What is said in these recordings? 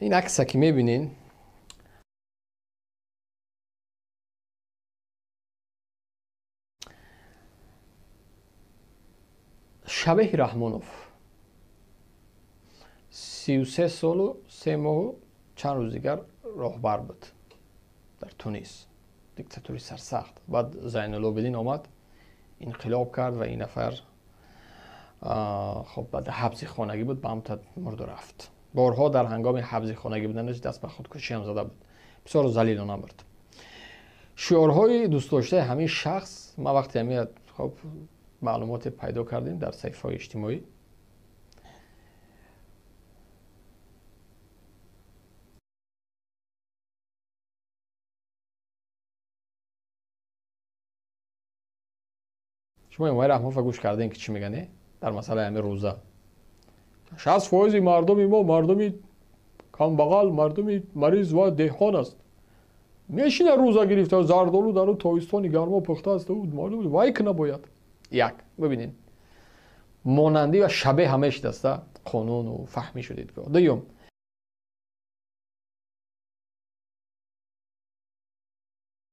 Ин акса ки мебинед, шабеҳи Раҳмонов 33 солу 3 моҳу чанд рӯз дигар роҳбар буд дар Тунис, диктатури сарсахт. Баъд Зайнулобидин омад, инқилоб кард ва ин нафар хоб баъд ҳабси хонагӣ буд, ба ҳамта мурду рафт. Борҳо дар ҳангоми ҳабси хонагӣ буданаш даст ба худкушӣ ҳам зада буд. Бисёр залилона бурд. Шиорҳои дӯстдоштаи ҳамин шахс, ман вақте ҳамин хоб маълумоте пайдо кардем дар саҳифаҳои иҷтимоӣ, шумо Эмомалӣ Раҳмонова гӯш кардем ки чӣ мегӯяд дар масъалаи ҳамин рӯза. 60% мардуми мо мардуми камбағал, мардуми мариз ва деҳқон аст. Мешина рӯза гирифта, зардолу дар тобистони гармо пухта аст, мардум вай кина бояд. Як, бибинед, монандӣ ва шабеҳ ҳама шудааст, қонуну фаҳмӣ шудид. Дуюм,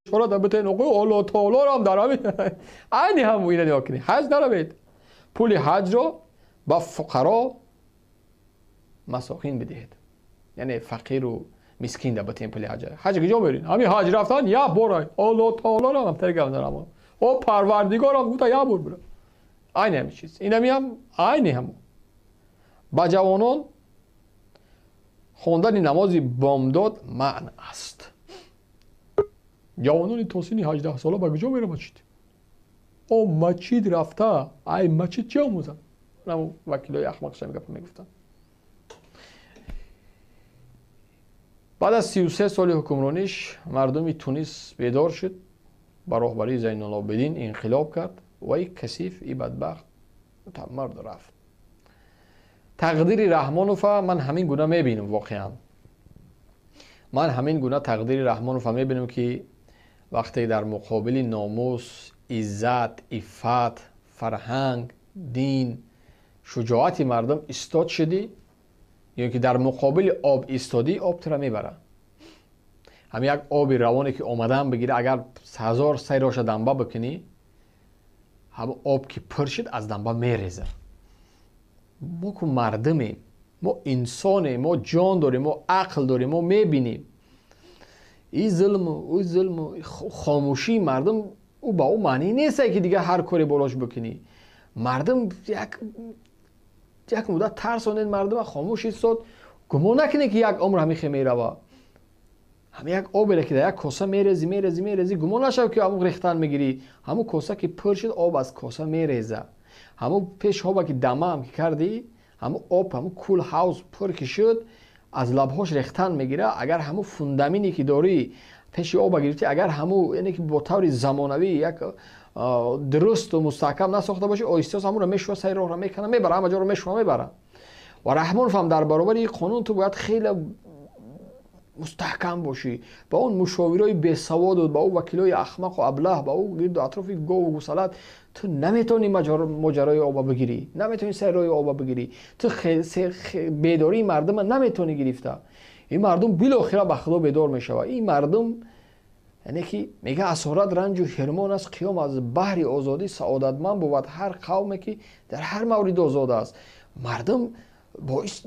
чора дар битен оқои Аллоҳ таоло ҳам дар ҳамин айни ҳам ина нигоҳ кунед. Ҳаҷ наравед, пули ҳаҷро ба фуқаро масокин бидиҳед, яъне фақиру мискин да битен пули ҳаҷ. Ҳаҷ куҷо мерин? Ҳамин ҳаҷ рафтан як бор Аллоҳ таоло ҳам тергам дарам. О Парвардигорам гуфта як бор бира. Айни ҳамин чиз. Инами ҳам айни ҳамон. Ба ҷавонон хондани намози бомдод манъ аст. Ҷавонони то синни 18 сола ба куҷо мераванд мачид? О мачид рафта, ай мачид чӣ омӯзанд? Вакилои ахмақша гапа мегуфтанд. Баъд аз 33 соли ҳукмрониш мардуми Тунис бедор шуд, ба роҳбарии Зайнулобидин инқилоб кард ва и касиф, и бадбахт мутамард рафт. Тақдири Раҳмонова ман ҳамин гуна мебинам. Воқеан ман ҳамин гуна тақдири Раҳмонова мебинам, ки вақте дар муқобили номус, иззат, иффат, фарҳанг, дин, шуҷоати мардум истод шудӣ, ё ки дар муқобили об истодӣ, об тура мебарад. Ҳам як оби равоне ки омадан бигирад, агар 1000 сайроша дамба бикунӣ, ҳам об ки пур шуд аз дамба мерезад. Мо ку мардумем, мо инсонем, мо ҷон дорем, мо ақл дорем, мо мебинем. И зулму, ӯ зулму, хомӯшии мардум ӯ ба ӯ маънӣ нест, ки дигар ҳар коре болош бикунӣ. Мардум як муддат тарсонед, мардума хомӯш истод. Гумон накунед, ки як умр ҳамин хе мерава. Ҳамин як обере ки дар як коса мерези, мерези, мерези, гумон нашав, ки ҳамон рехтан мегирӣ. Ҳамон коса ки пур шуд, об аз коса мереза. Ҳамон пеш оба ки дамаам ки кардӣ, ҳамон об, ҳамон кул ҳавз пур ки шуд, аз лабҳош рехтан мегира. Агар ҳамон фундамине ки дорӣ пеши оба гирифтӣ, агар ҳамон яъне ки бо таври замонавӣ як дурусту мустаҳкам насохта бошӣ, оҳиста оҳиста ҳамонро мешӯва, сари роҳро мекана, мебара, ҳама ҷоро мешӯва, мебара. Ва Раҳмонов ҳам дар баробари ин қонун ту бояд хеле мустаҳкам бошӣ. Ба он мушовирои бесаводу, ба ӯ вакилои ахмақу аблаҳ, ба ӯ гирду атрофи гову гусалат ту наметавонӣ моҷарои оба бигирӣ, наметавонӣ сари роҳи оба бигирӣ. Ту бедории мардума наметавонӣ гирифта. Ин мардум билохира ба Худо бедор мешавад. Ин мардум яъне ки мега асорат, ранҷу ҳирмон аст, қиём аз баҳри озодӣ саодатманд бувад ҳар қавме ки дар ҳар маврид озод аст. Мардум боис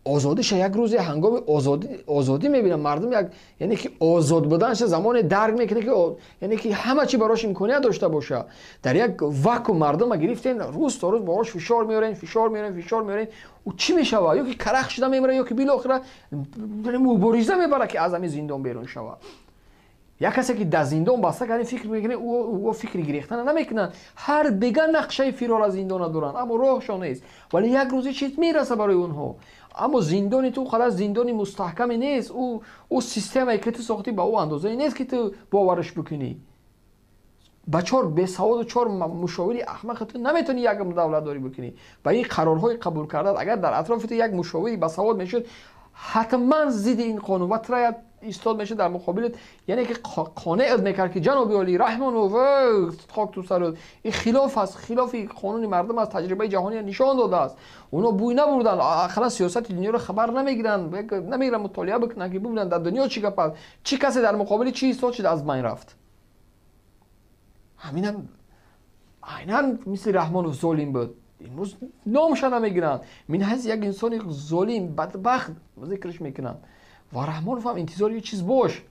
озодиша як рӯзе ҳангоми озодӣ мебинад. Мардум як яъне ки озод буданша замоне дарк мекунад, ки яъне ки ҳама чи барош имконият дошта боша. Дар як вакуум мардума гирифтем, рӯз то рӯз барош фишор меорем, фишор меорем, фишор меорем. Ӯ чӣ мешавад? Ё ки карах шуда мемирад, ё ки билохира мубориза мебарад, ки аз ҳамин зиндон берун шавад. Як касе ки дар зиндон баста кардем, фикр мекунад, ӯ фикри гирехтана намекунад. Ҳар бега нақшаи фирор аз зиндона доранд, аммо роҳшон нест. Вале як рӯзе чиз мераса барои онҳо. Аммо зиндони ту қадар зиндони мустаҳкаме нест. Ӯ системае ки ту сохтӣ ба ӯ андозае нест, ки ту бовараш бикунӣ. Ба чор бесаводу чор мушовири ахмақи ту наметавонӣ як давлатдорӣ бикунӣ. Ба ин қарорҳои қабул кардаат, агар дар атрофи ту як мушовири басавод мешуд, Ҳатман зидди ин қонун ва траят истод мешуд дар муқобилат, яъне ки қонеъ мекард, ки ҷаноби олӣ Раҳмонов, хок ту сарат, ин хилоф аст, хилофи қонуни мардум аст, таҷрибаи ҷаҳонӣ нишон додааст. Онҳо бӯй набурданд, ақаллан сиёсати дунёро хабар намегиранд, намегиранд мутолиа бикунанд, ки бибинанд, дар дунё чӣ гап аст, чӣ касе дар муқобили чӣ истод шуд, аз байн рафт. Ҳаминам айнан мисли Раҳмонов золим буд. Имрӯз номша намегиранд, мин ҳайси як инсони золим, бадбахт зикраш мекунанд. Ва Раҳмонов ҳам интизори чиз бош.